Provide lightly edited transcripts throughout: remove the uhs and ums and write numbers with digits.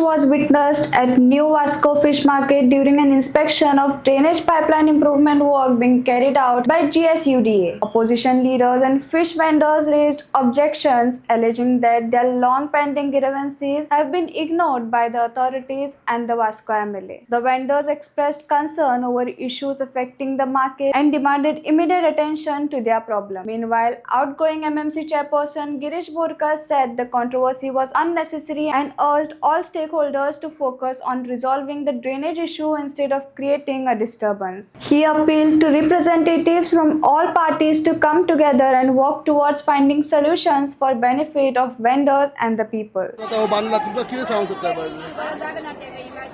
was witnessed at New Vasco Fish Market during an inspection of drainage pipeline improvement work being carried out by GSUDA. Opposition leaders and fish vendors raised objections, alleging that their long pending grievances have been ignored by the authorities and the Vasco MLA. The vendors expressed concern over issues affecting the market and demanded immediate attention to their problem. Meanwhile, outgoing MMC chairperson Girish Borkar said the controversy was unnecessary and urged all stakeholders to focus on resolving the drainage issue instead of creating a disturbance. He appealed to representatives from all parties to come together and work towards finding solutions for benefit of vendors and the people. आता हो बांधला तुमकां कितें सांगूंक सोदता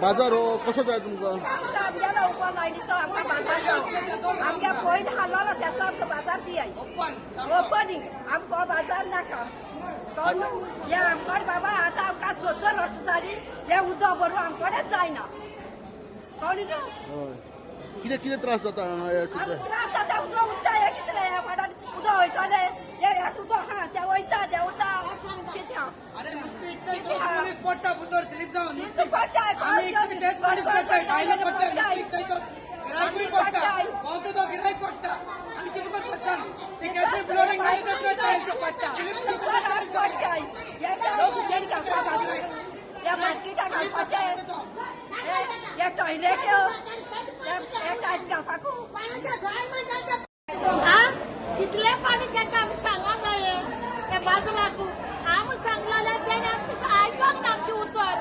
बाजार हो कसो जाय तुमकां? आमच्या पॉयंट हालोलो त्याचो आमकां बाजार दियाय ओपनिंग आमकां बाजार नाका. हे आमकोड बाबा आतां आमकां 70 वर्सां जाली, हे उदक भरून आमकोडेच जायना, कळ्ळें न्हू? हय, कितें कितें त्रास जाता हांगा हे सद्या? त्रास जाता, उदक उरता. हे कितले ह्या वाड्यार उदक वयतले, हे उदक आहा ते वयता देंवता, कितें? अरे नुस्तें इकता तोच मनीस पडटा भितर स्लीप जावन. नुस्तें पडटा. आमी इकता तेच मनीस पडटा, भायले पडटा, नुस्तें इकता तोच गिरायकूय पडटा, पावता तो गिरायक पडटा. आनी कितें करपाचें सांग? ते केसले फ्लोरींग घाली तर चडटा, स्लीप. या मार्केटाक घालपाचें, हे टॉयलेट, हे टायल्स घालपाकू. कितले पाणी तांकां आमी सांगोंक जाये. हे बाजाराक आमी सांगलेलें तेणें आमकां आयकोंक ना आमचें उतर.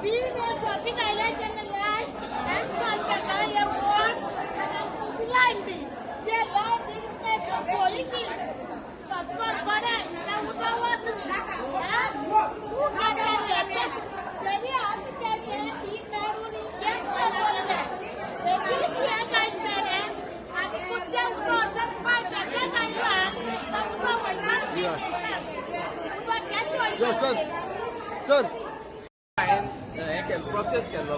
तीन वेळ शॉपिंग आयलें तेन्ना लास्ट आमी सांग ताका, हे वोट आनी आमकां उबी लायन दी, ते लायन दी, सोयी दी, शॉपिंग बरें तें उदक वचना. तूं काडटा तेणी, आतां तेणी ती काडून शिया घायता आनी कुत्ते उदक वचून पायपाचें घायला, उदक वयता, उदक कशें यो सर. वयता? सर. हांवें हें केलें, प्रोसेस केल्लो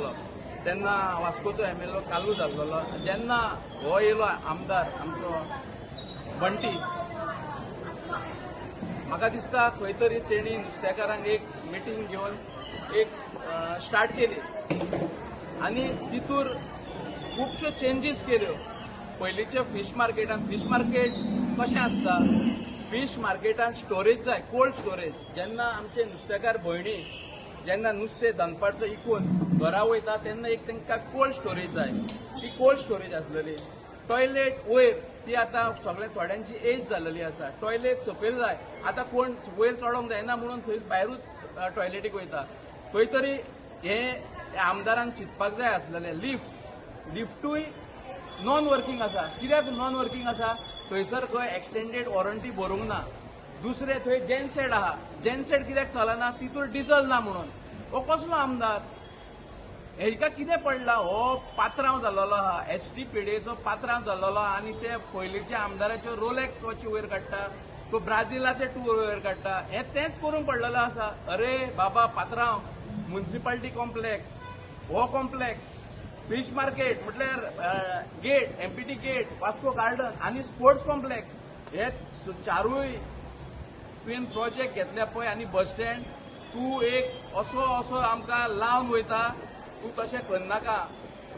तेन्ना वास्कोचो एमएलए कालू जाल्लो. जेन्ना हो येयलो आमदार आमचो बंटी, म्हाका दिसता खंय तरी तेणी नुस्तेकारांक एक मिटींग घेवन एक स्टार्ट केली आनी तितूर खुबश्यो चेंजीस केल्यो. पयलींच्या फीश मार्केटान, फीश मार्केट कशें आसता, फीश मार्केटान स्टोरेज जाय, कोल्ड स्टोरेज. जेन्ना आमचे नुस्तेकार भयणी जेन्ना नुस्तें दनपारचो इकून घरा वयता तेन्ना एक तांकां कोल्ड स्टोरेज जाय. ती कोल्ड स्टोरेज आसलेली. टॉयलेट वयर, ती आतां सगळे थोड्यांची एज जाल्लेली आसा, टॉयलेट सकयल जाय. आतां कोण वयर चडोंक जायना म्हणून थंय भायरूच टॉयलेटीक वयता. खंय तरी हे आमदारान चिंतपाक जाय आसलेलें. लिफ्ट, लिफ्टूय नॉन वर्किंग आसा. कित्याक नॉन वर्किंग आसा? थंयसर खंय एक्सटेंडेड वॉरंटी बरोवंक ना. दुसरें, थंय जेनसेट आहा, जेनसेट कित्याक चलना? तितूर डिझल ना म्हणून. हो कसलो आमदार? हेका कितें पडला? हो पात्रांव जाल्लो आहा, एस टी पिडेचो पात्रांव जाल्लो आहा आनी ते पयलींच्या आमदाराच्यो रोलेक्स वॉची वयर काडटा, तो ब्राझिलाचे टूर वयर काडटा. हे तेंच करूंक पडलेलो आसा. अरे बाबा पात्रांव, म्युन्सिपाल्टी कॉम्प्लेक्स हो कॉम्प्लेक्स, फिश मार्केट म्हटल्यार gate, MPT gate, Vasco garden आनी स्पोर्ट्स कॉम्प्लेक्स, हे चारूय तुवें प्रोजेक्ट घेतले पळय आनी बस स्टँड तूं एक असो असो आमकां लावन वयता. तूं तशें करनाका.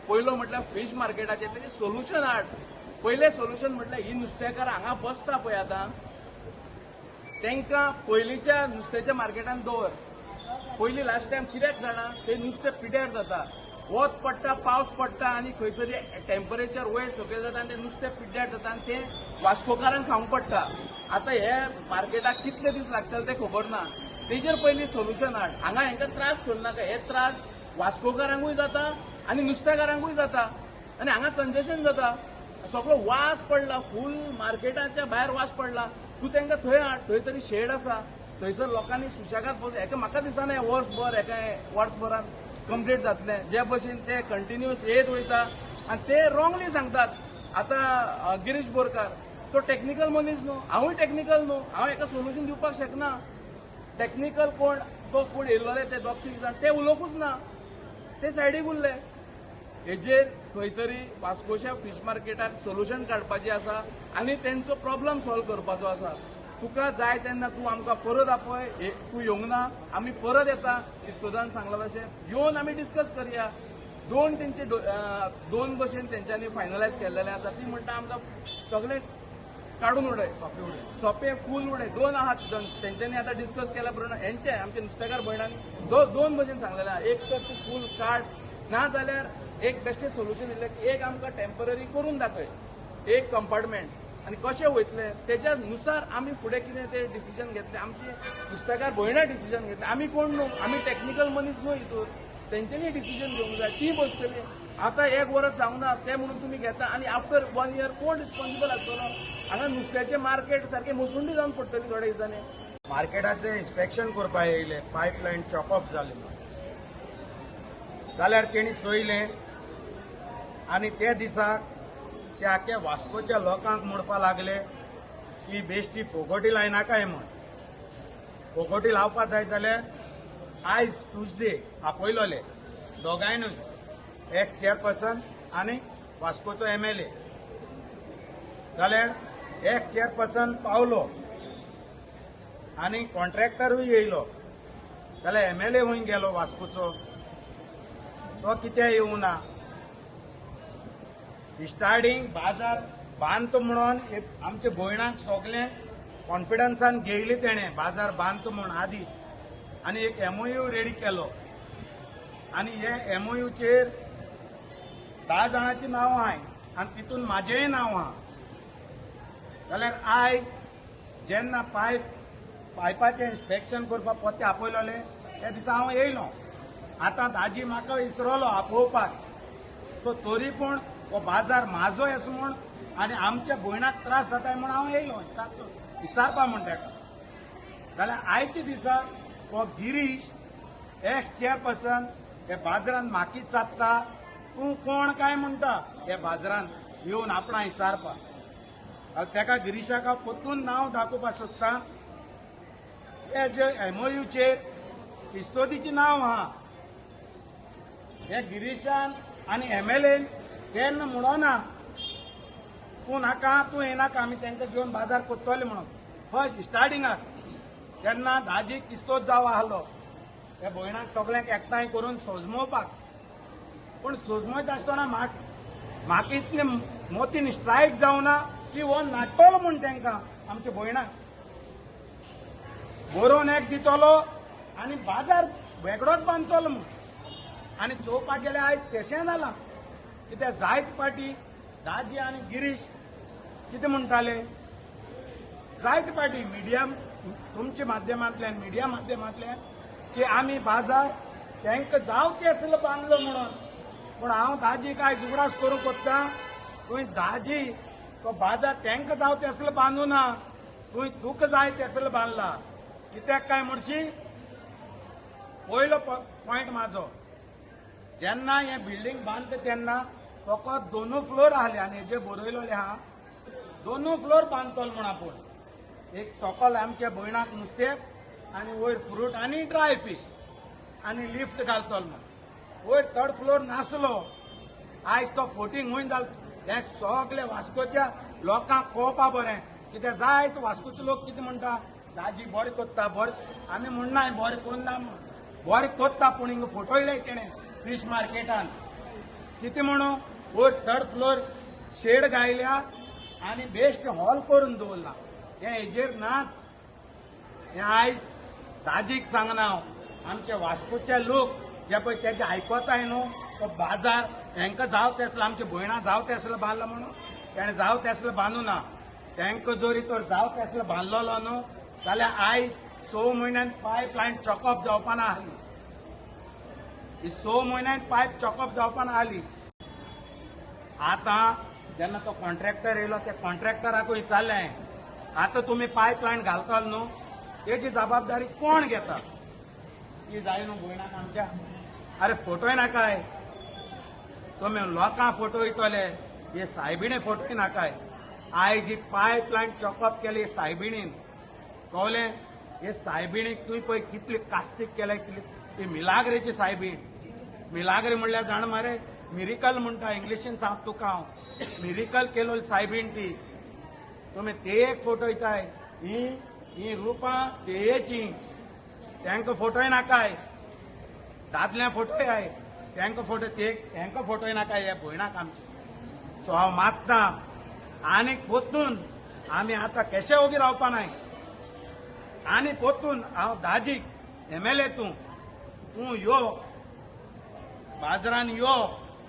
पयलो म्हटल्यार फिश मार्केटाचें तेजें सोल्युशन हाड. पयलें सोल्युशन म्हटल्यार ही नुस्तेकार हांगा बसता पळय आतां, तांकां पयलींच्या नुस्त्याच्या मार्केटान दवर. पयलीं लास्ट टायम कित्याक जाणा, ते नुस्तें पिड्यार जाता. वत पडटा, पावस पडटा आनी खंयसरी टेम्परेचर वयर सकयल जाता आनी तें नुस्तें पिड्ड्यार जाता आनी तें वास्कोकारांक खावंक पडटा. आतां हे मार्केटाक कितले दीस लागतले ते खबर ना. तेजेर पयलीं सोल्युशन हाड. हांगा हांकां त्रास करनाका. हे त्रास वास्कोकारांकूय जाता आनी नुस्तेकारांकूय जाता आनी हांगा कंजेशन जाता. सगळो वास पडला, फूल मार्केटाच्या भायर वास पडला. तूं तांकां थंय हाड, थंय तरी शेड आसा, थंयसर लोकांनी सुशेगाद बस. हेका म्हाका दिसना वर्सभर, हेका वर्सभरान कंप्लीट जातलें. जे भशेन ते कंटिन्युअस येत वयता आनी ते रॉंगली सांगतात. आतां गिरीश बोरकार तो टॅक्निकल मनीस न्हू, हांवूय टॅक्निकल न्हू, हांव हेका सोल्युशन दिवपाक शकना. टॅक्निकल कोण तो कोण येयल्लोले ते दोग तीग जाण, ते उलोवंकूच ना, ते सायडीक उरले. हेजेर खंय तरी वास्कोच्या फिश मार्केटाक सोल्युशन काडपाचें आसा आनी तेंचो प्रॉब्लम सॉल्व करपाचो आसा. तुका जाय तेन्ना तूं आमकां परत आपय, तूं येवंक ना आमी परत येता. किस्तोदान सांगला तशें येवन आमी डिस्कस करया. दोन तेंचे दोन भशेन तेंच्यांनी फायनलायज केल्लेलें आसा. ती म्हणटा आमकां सगळें काडून उडय, सोंपे फूल उडय. दोन आहात तेंच्यांनी आतां डिस्कस केल्या प्रमाणे हेंचे आमचे नुस्तेकार भयणांनी दोन भशेन सांगलेलें आहा. एक तर तूं फूल काड, ना जाल्यार एक बेश्टें सोल्युशन दिलें की एक आमकां टेम्पररी करून दाखय एक कंपार्टमेंट, आनी कशें वयतलें तेच्या नुसार आमी फुडें कितें तें डिसिजन घेतलें. आमची नुस्तेकार भयणां डिसिजन घेतलें, आमी कोण न्हू, आमी टॅक्निकल मनीस न्हू हितूर, तेंच्यांनी डिसिजन घेवंक जाय. ती बसतली आतां एक वर्स जावंक ना तें म्हणून तुमी घेता आनी आफ्टर 1 इयर कोण रिस्पॉन्सिबल आसतलो? हांगा नुस्त्याचें मार्केट सारकें मसुंडी जावन पडटली थोड्या दिसांनी. मार्केटाचें इन्स्पेक्शन करपाक येयले, पायपलायन चॉकअप जाली म्हूण जाल्यार तेणी चोयलें आनी त्या दिसाक ते आख्या वास्कोच्या लोकांक म्हणपाक लागले की बेश्टी फोगोटी लायनाकाय म्हूण. फोगोटी लावपा जाय जाल्यार आयज ट्युजडे आपयलोले दोगांयनूय, एक्स चेअरपर्सन आनी वास्कोचो एमएलए. जाल्यार एक्स चेअरपर्सन पावलो आनी कॉन्ट्रॅक्टरूय येयलो, जाल्यार एमएलए खंय गेलो वास्कोचो, तो कित्याक येवंक ना? स्टार्टींग बाजार बांदतो म्हणून आमच्या भयणांक सगळें कॉन्फिडन्सान घेयली तेणें, बाजार बांदतो म्हूण आदी, आनी एक एमओयू रेडी केलो आनी हे एमओयूचेर 10 जाणांची नांवां आहाय आनी तितून म्हाजेंय नांव आहा. जाल्यार आयज जेन्ना पायपाचें इन्स्पेक्शन करपाक पोत्ते आपयलोले त्या दिसा हांव येयलो. आतां दाजी म्हाका विसरलो आपोवपाक, सो तरी पूण हो बाजार म्हाजो येसो म्हूण आनी आमच्या भयणाक त्रास जाताय म्हूण हांव येयलो विचारपा म्हूण तेका. जाल्यार आयच्या दिसा हो गिरीश एक्स चेअरपर्सन हे बाजारान म्हाका विचारता तूं कोण काय म्हणटा, हे बाजारान येवन आपणा विचारपा. तेका गिरीशाक हांव परतून नांव दाखोवपाक सोदता. हे जे एमओयूचेर किस्तोदीचें नांव आहा, हे गिरीशान आनी एमएलएन तेन्ना म्हणोना तूं नाका तूं येनाका, आमी तांकां घेवन बाजार कोत्तोले म्हणून. फर्स्ट स्टार्टिंगाक तेन्ना दाजी किस्तोद जावो आहलो त्या भयणांक सगळ्यांक एकठांय करून सोजमोवपाक, पूण सोजमयता आसतना म्हाका इतले मोतीन स्ट्रायक जावना की हो नाडटलो म्हूण तांकां आमच्या भयणांक बरोवन एक दितलो आनी बाजार वेगळोच बांदतलो म्हूण. आनी चोवपाक गेल्यार आयज तशें जालां. कित्याक जायत पाटी दाजी आनी गिरीश कितें म्हणटाले, जायत पाटी मिडिया तुमच्या माध्यमांतल्यान मिडिया माध्यमांतल्यान की आमी बाजार तांकां जावं ते आसलो बांदलो म्हणून. पूण हांव दाजी काय उगडास करूंक कोत्ता, तुवें दाजी तो बाजार तांकां जावं ते आसलो बांदू ना, तुवें तुका जाय ते आसलो बांदला. कित्याक काय म्हणशी, पयलो पॉयंट म्हाजो, जेन्ना हें बिल्डींग बांदता तेन्ना फकत दोनू फ्लोर आहले आनी हेजे बरयलोले आहा दोनू फ्लोर बांदतलो म्हूण आपूण, एक सकल आमच्या भयणाक नुस्तें आनी वयर फ्रूट आनी ड्राय फीश आनी लिफ्ट घालतलो म्हूण. वयर थर्ड फ्लोर नासलो, आयज तो फोटींग खंय जालो हें सगळे वास्कोच्या लोकांक कळपा बरें. कित्याक जाय तो वास्कोचे लोक कितें म्हणटा, दाजी बरें कोत्ता बरें, आमी म्हणनाय बरें कोन्ना म्हूण, बरें कोत्ता पूण हिंगा फोटो येयले तेणें फीश मार्केटान कितें म्हणू वयर थर्ड फ्लोर शेड गायल्या आनी बेस्ट हॉल करून दवरला. हें हेजेर नाच. हें आयज दाजीक सांगना हांव, आमचे वास्कोचे लोक जे पळय तेजे आयकताय न्हू, तो बाजार हेंकां जावं तेसलो आमच्या भयणां जावं तेसलो बांदला म्हणून तेणें जावं तेसलो बांदू ना. तांकां जरी तर जावं तेसलो बांदलेलो न्हू जाल्यार आयज 6 म्हयन्यान पायप लायन चॉकअप जावपा ना आहली, ही 6 म्हयन्यान पायप चॉकअप जावपा ना आहली. आतां जेन्ना तो कॉन्ट्रॅक्टर येयलो त्या कॉन्ट्रॅक्टराकूय विचारलें, आतां तुमी पायप लायन घालतले न्हू तेजी जबाबदारी कोण घेता? ती जाय न्हू भयणाक आमच्या. अरे फोटोय नाकाय, तुमी लोकांक फोटो दितले, हे सायबिणे फोटोय नाकाय. आयज ही पायप लायन चॉकअप केली सायबिणीन, कळ्ळें? हे सायबिणीक तुवें पळय कितली कास्तीक केल्या, कितली ती मिलाग्रेची सायबीण. मिलाग्रे म्हणल्यार जाण मरे, मिरिकल म्हणटा इंग्लिशीन सांग तुका हांव, मिरिकल केलो सायबीण ती. तुमी ते एक फोटो दिताय ही ही रुपां तेयेची तांकां फोटोय नाकाय, दादल्या फोटोय I तांकां फोटो, ते तांकां फोटोय नाकाय ह्या भयणाक आमचे. सो हांव मागता आनी पोतून आमी आतां केशे ओगी रावपा नाय. आनी पोतून हांव दाजीक एमएलए तूं तूं यो बाजारान यो,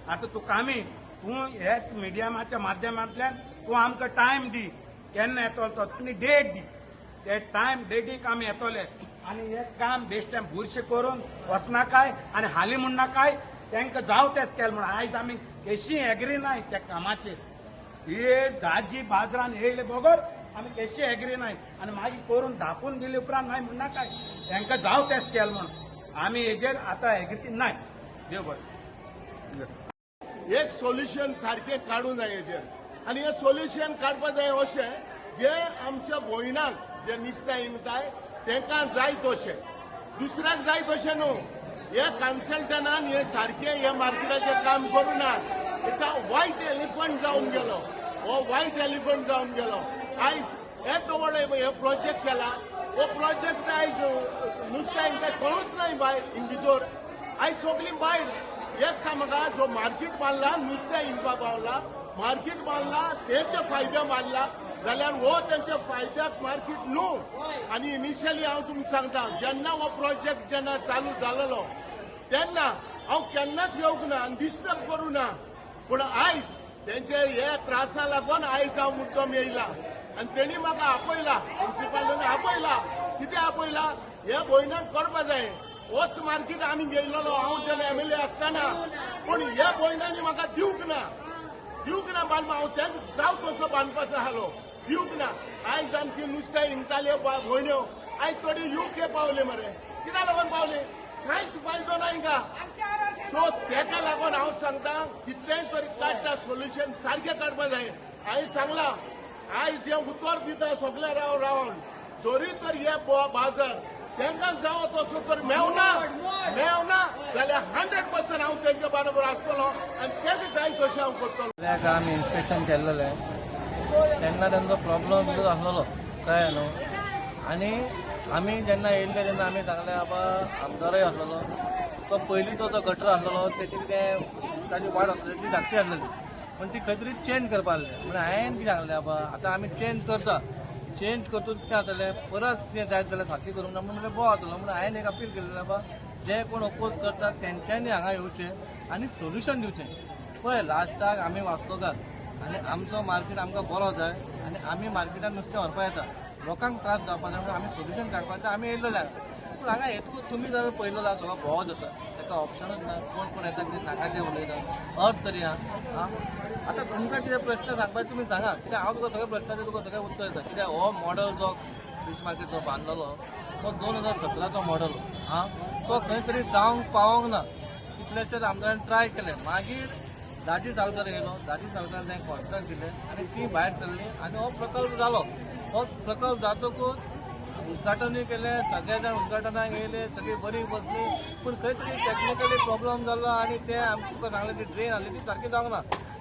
आतां तुका आमी तूं ह्याच मिडियमाच्या माध्यमांतल्यान तूं आमकां टायम दी केन्ना येतलो तो, आनी डेट दी, ते टायम डेटीक आमी येतले. आनी हें काम बेश्टें बुरशें करून वचनाकाय आनी हाली म्हणनाकाय, तांकां जावं तेंच केलें म्हणून. आयज आमी केशी एग्री नाय त्या कामाचेर. हे दाजी बाजारान येयले बगर आमी केशी एग्री नाय. आनी मागीर करून धापून दिले उपरांत मागीर म्हणनाकाय तांकां जावं तेंच केलें म्हणून. आमी हेजेर आतां एग्री नाय. देव बरें. एक सोल्युशन सारकें काडूं जाय हेजेर. आनी हें सोल्युशन काडपा जाय अशें जे आमच्या भयणाक जे निस्त्या इनताय तांकां जाय तशें, दुसऱ्याक जाय तशें न्हू. हे कन्सल्टंटान हे सारकें हे मार्केटाचें काम करूं ना. एका वायट एलिफंट जावन गेलो, हो वायट एलिफंट जावन गेलो. आयज हे व्हड हे प्रोजेक्ट केला, हो प्रोजेक्ट आयज नुस्त्या इनताय कोणूच नाय बाय इन भितर. आयज सगळीं भायर. एक सांग म्हाका, जो मार्केट बांदला नुस्त्या इनपा पावला, मार्केट बांदला तेचे फायदे मारला जाल्यार हो तेंच्या फायद्याक मार्केट न्हू. आनी इनिशियली हांव तुमकां सांगता, जेन्ना हो प्रोजेक्ट जेन्ना चालू जालेलो तेन्ना हांव केन्नाच येवंक ना आनी डिस्टर्ब करूं ना. पूण आयज तेंचे हे त्रासा लागून आयज हांव मुद्दम येयला आनी तेणी म्हाका आपयला, प्रिन्सिपालान आपयला. कितें आपयला, हे भयणाक करपा जाय. होच मार्केट आमी घेयलेलो हांव जेन्ना एमएलए आसतना, पूण ह्या भयणांनी म्हाका दिवंक ना, दिवंक ना बांदपा. हांव तेंच जाव तसो बांदपाचो आसलो, दिवंक ना. आयज आमची नुस्तें हिंगताल्यो भयण्यो आयज थोडी युके पावले मरे. कित्याक लागून पावले? कांयच फायदो ना हिंगा. सो तेका लागून हांव सांगता, कितलेंय तरी काडटा सोल्युशन सारकें काडपा जाय. हांवें सांगलां, आयज हें उतर दिता सगळे राव रावन, जरी तर हे बाजार तांकां जावो तसो तर मेवना मेवना जाल्यार 100% हांव तेंच्या बरोबर आसतलो आनी तेका जाय तशें हांव करतलो. आमी इन्स्पेक्शन केल्लेलें तेन्ना तेंचो प्रॉब्लम सुद्दां आसलेलो, कळ्ळें न्हू. आनी आमी जेन्ना येयल्ले तेन्ना आमी सांगलें, बाबा आमदारय आसलेलो, तो पयलींचो जो गटर आसलेलो तेची कितें ताजी वाड आसलेली ती धाकटी आसलेली, पूण ती खंय तरी चेंज करपा आसलें. म्हणून हांवें कितें सांगलें, बाबा आतां आमी चेंज करता, चेंज करतूच कितें जातलें, परत कितें जायत जाल्यार सारकी करूंक ना म्हणून म्हणलें बरो जातलो. म्हणून हांवें एक अपील केल्लें, बाबा जे कोण अपोज करतात तेंच्यांनी हांगा येवचें आनी सोल्युशन दिवचें. पळय लास्टाक आमी वास्कोकार आनी आमचो मार्केट आमकां बरो जाय आनी आमी मार्केटान नुस्तें व्हरपा येता, लोकांक त्रास जावपा जाय म्हणून आमी सोल्युशन काडपाचें आमी येयल्ले. पूण हांगा येतकूच तुमी जर पळयलो जाल्यार सगळो भोव जाता, ताका ऑप्शनूच ना. कोण कोण येता कितें नाका तें उलयता, अर्थ तरी आं. आतां तुमकां कितें प्रश्न सांगपाक तुमी सांगा, कित्याक हांव तुका सगळे प्रश्नाचें तुका सगळें उत्तर दिता. कित्याक हो मॉडल जो फीश मार्केट जो बांदलेलो तो 2017चो मॉडल आं, तो खंय तरी जावंक पावोंक ना. कितल्याच्याच आमदारान ट्राय केलें. मागीर दाजी सालकार येयलो, दाजी सालकारान तांकां कॉन्ट्रॅक्ट दिलें आनी ती भायर सरली आनी हो प्रकल्प जालो. हो प्रकल्प जातकूच उद्घाटनूय केलें, सगळे जाण उद्घाटनाक येयले, सगळी बरी बसली. पूण खंय तरी टॅक्निकली प्रॉब्लम जालो आनी ते आमकां तुका सांगलें ती ड्रेन आसली ती सारकी जावंक ना.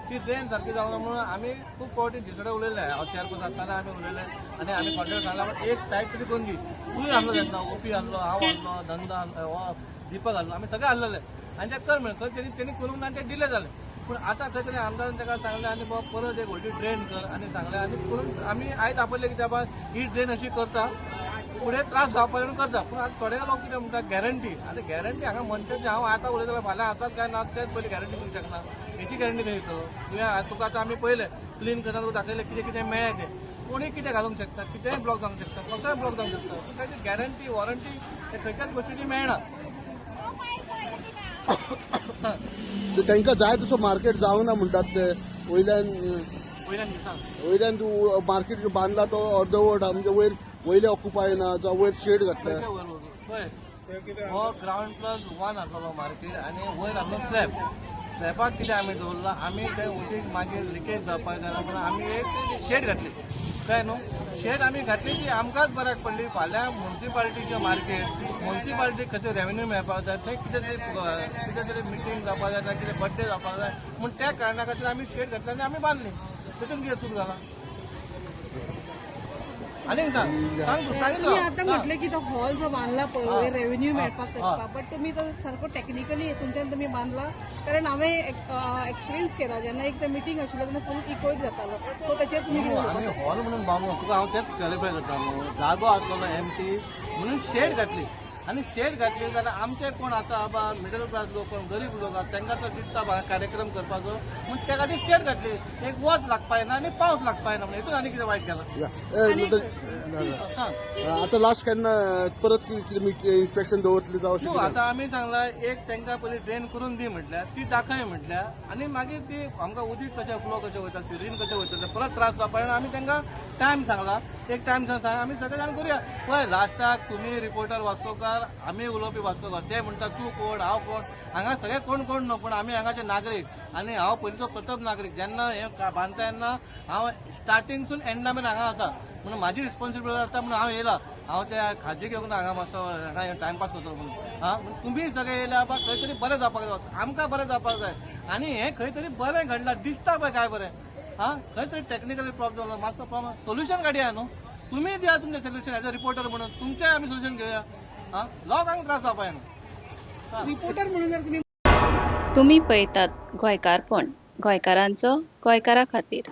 ती ड्रेन सारकी जावंक ना म्हणून आमी खूब फावटी दिसडे उलयले, हांव चेअरपर्सन आसतना आमी उलयले आनी आमी कॉन्ट्रॅक्ट सांगला एक सायड तरी करून दी. तूंय आसलो तेन्ना, ओपी आसलो, हांव आसलो, नंदा हो दीपक आसलो, आमी सगळे आसलेले आनी ते कर म्हणलें, खंय तेणी करूंक ना आनी ते डिले जालें. पूण आतां खंय तरी आमदारान ताका सांगलें आनी बाबा परत एक व्हडली ड्रेन कर आनी सांगलें आनी करून आमी आयज आपयलें की बाबा ही ड्रेन अशी करता, फुडें त्रास जावपा म्हणून करता. पूण आतां थोडे लोक कितें म्हणटा गॅरंटी. आतां गॅरंटी हांगा मनशाची, हांव आतां उलयतां फाल्यां आसात काय ना तेच पयलीं गॅरंटी दिवंक शकना. हेची गॅरंटी खंय दितलो तुवें? तुका आतां आमी पळयलें क्लीन करता तुका दाखयलें कितें कितें मेळ्ळें तें. कोणूय कितें घालूंक शकता, कितेंय ब्लॉक जावंक शकता, कसोय ब्लॉक जावंक शकता. पूण ताची गॅरंटी वॉरंटी ते खंयच्याच गोश्टीची मेळना. तांकां जाय तसो मार्केट जावना म्हणटात ते, वयल्यान वयल्यान तूं मार्केट जो बांदला तो अर्दवट, म्हणजे वयर वयले ऑक्युपाय ना, जावं वयर शेड घातले. पळय हो ग्रावंड प्लस 1 आसलेलो मार्केट आनी वयर आसलो स्लॅब. स्लॅबाक कितें आमी दवरला, आमी ते उदीक मागीर लिकेज जावपाक जायना म्हणून आमी एक शेड घातली, कळ्ळें न्हू. शेड आमी घातली ती आमकांच बऱ्याक पडली. फाल्यां मुन्सिपालिटीचें मार्केट, मुन्सिपालिटीक खंय रेवेन्यू मेळपाक जाय, थंय कितें तरी मिटींग जावपाक जाय, कितें बड्डे जावपाक जाय, म्हूण त्या कारणा खातीर आमी शेड घातली आनी आमी बांदली. तेतून कितें चूक जाला? आनीक सांग, सांग तूं, सांगितलं. तुम्ही आता म्हटलं की तो हॉल जो बांधला पळय रेव्हेन्यू मेळपाक करपाक, बट तुम्ही तो सारको टेक्निकली तुमच्यान तुमी बांदला? कारण हांवें एक्सपिरियन्स केला, जेन्ना एक ते मिटींग आशिल्लें तेन्ना फूल इकोय जातालो, सो ताचेर तुमी कितें आमी उलोवपाक? हॉल म्हणून बांदूंक, तुका हांव तेच क्लॅरिफाय करता न्हू. जागो आसलेलो एमटी म्हणून शेड घातली आनी शेड घातली जाल्यार आमचे कोण आसा बाबा, मिडल क्लास लोक, कोण गरीब लोक आसा, तांकां तो दिसता बाबा कार्यक्रम करपाचो म्हूण त्या खातीर शेड घातली. एक वत लागपा येना आनी पावस लागपा येना म्हणून. हितून आनी कितें वायट केलां? सांग. आतां लास्ट केन्ना परत कितें इन्स्पेक्शन दवरतली जावं? न्हू, आतां आमी सांगला, एक तांकां पयलीं ड्रेन करून दी म्हटल्यार, ती दाखय म्हटल्या आनी मागीर ती आमकां उदीक कशें फ्लो कशें वयता, सिवरीन कशें वयता, ते परत त्रास जावपा जायना. आमी तांकां टायम सांगला, एक टायम सांग, आमी सगळे जाण करुया. पळय, लास्टाक तुमी रिपोर्टर वास्कोकार, आमी उलोवपी वास्कोकार. ते म्हणटा तूं कोण, हांव कोण, हांगा सगळे कोण कोण न्हू, पूण आमी हांगाचे नागरीक आनी हांव पयलींचो प्रथम नागरीक. जेन्ना हें बांदता तेन्ना हांव स्टार्टिंगसून एंडा मेरेन हांगा आसा म्हणून म्हाजी रिस्पॉन्सिबिलिटी आसता म्हणून हांव येयला. हांव त्या खाजी घेवंक ना हांगा मातसो हांगा टायमपास करतलो म्हणून. हा, म्हण तुमी सगळे येयल्या बाबा, खंय तरी बरें जावपाक जाय, आमकां बरें जावपाक जाय आनी हें खंय तरी बरें घडलां दिसता पळय, काय बरें. हा, खंय तरी टॅक्निकली प्रॉब्लम जालो, मातसो प्रॉब्लम, सोल्युशन काडया न्हू. तुमी दिया तुमचें सोल्युशन एज अ रिपोर्टर म्हणून, तुमचें आमी सोल्युशन घेवया. हा, लोकांक त्रास जावपा न्हू. रिपोर्टर म्हणून जर तुम्ही तुमी पळयतात गोंयकारपण, गोंयकारांचो गोंयकारा खातीर.